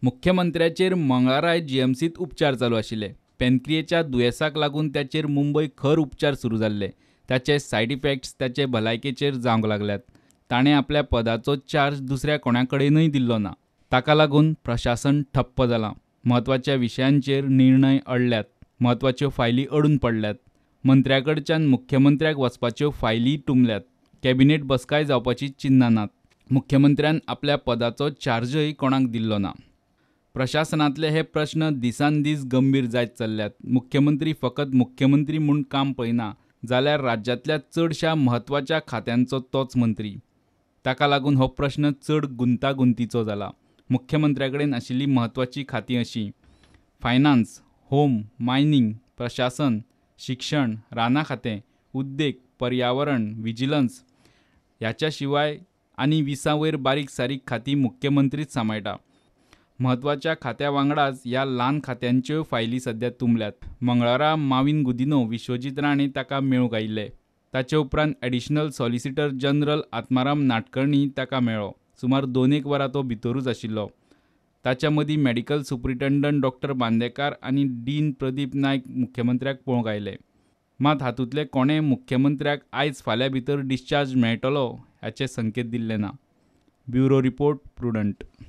मुख्यमंत्र्याचेर मंगळाराय जीएमसींत उपचार चालू आशिल्ले. पेनक्रियेच्या दुयेंसाक लागून ताचेर मुंबय खर उपचार सुरू जाल्ले. ताचे सायड इफेक्ट्स ताचे भलायकेचेर जावंक लागल्यात. ताणें आपल्या पदाचो चार्ज दुसऱ्या कोणा कडेनूय दिल्लो ना. ताका लागून प्रशासन ठप्प जालां. म्हत्वाच्या विशयांचेर निर्णय अडल्यात. म्हत्वाच्यो फायली अडून पडल्यात. मंत्र्या कडच्यान मुख्यमंत्र्याक वचपाच्यो फायलीय तुंबल्यात. कॅबिनेट बसकाय जावपाची चिन्नां नात. मुख्यमंत्र्यान आपल्या पदाचो चार्जय कोणाक दिल्लो ना. प्रशासनांतले हे प्रस्न दिसान दीस गंभीर जायत चल्ल्यात. मुख्यमंत्री फकत मुख्यमंत्री म्हूण काम पळयना जाल्यार राज्यांतल्या चडशा म्हत्वाच्या खात्यांचो तोच मंत्री. ताका लागून हो प्रस्न चड गुंतागुंतीचो जाला. मुख्यमंत्र्या कडेन आशिल्लीं म्हत्वाचीं खातीं अशीं, फायनान्स, होम, मायनींग, प्रशासन, शिक्षण, रानां खातें, उद्देग, पर्यावरण, व्हिजिलन्स ह्याच्या शिवाय आनी विसां वयर बारीक सारीक खातीं मुख्यमंत्रीच सांबाळटा. म्हत्वाच्या खात्या वांगडाच ह्या ल्हान खात्यांच्योय फायली सध्या तुंबल्यात. मंगळारा माविन गुदिन्हो, विश्वजीत राणे ताका मेळूंक आयिल्ले. ताचे उपरांत additional solicitor general Atmaram Nadkarni ताका मेळ्ळो. सुमार दोनेक वरां तो भितरूच आशिल्लो. ताच्या मदीं मेडिकल सुपरिटेंडंट डॉक्टर बांदेकार आनी डीन प्रदीप नायक मुख्यमंत्र्याक पळोवंक आयले. मात हातूंतले कोणें मुख्यमंत्र्याक आयज फाल्यां भितर डिस्चार्ज मेळटलो हाचे संकेत दिल्ले ना. Bureau report, Prudent.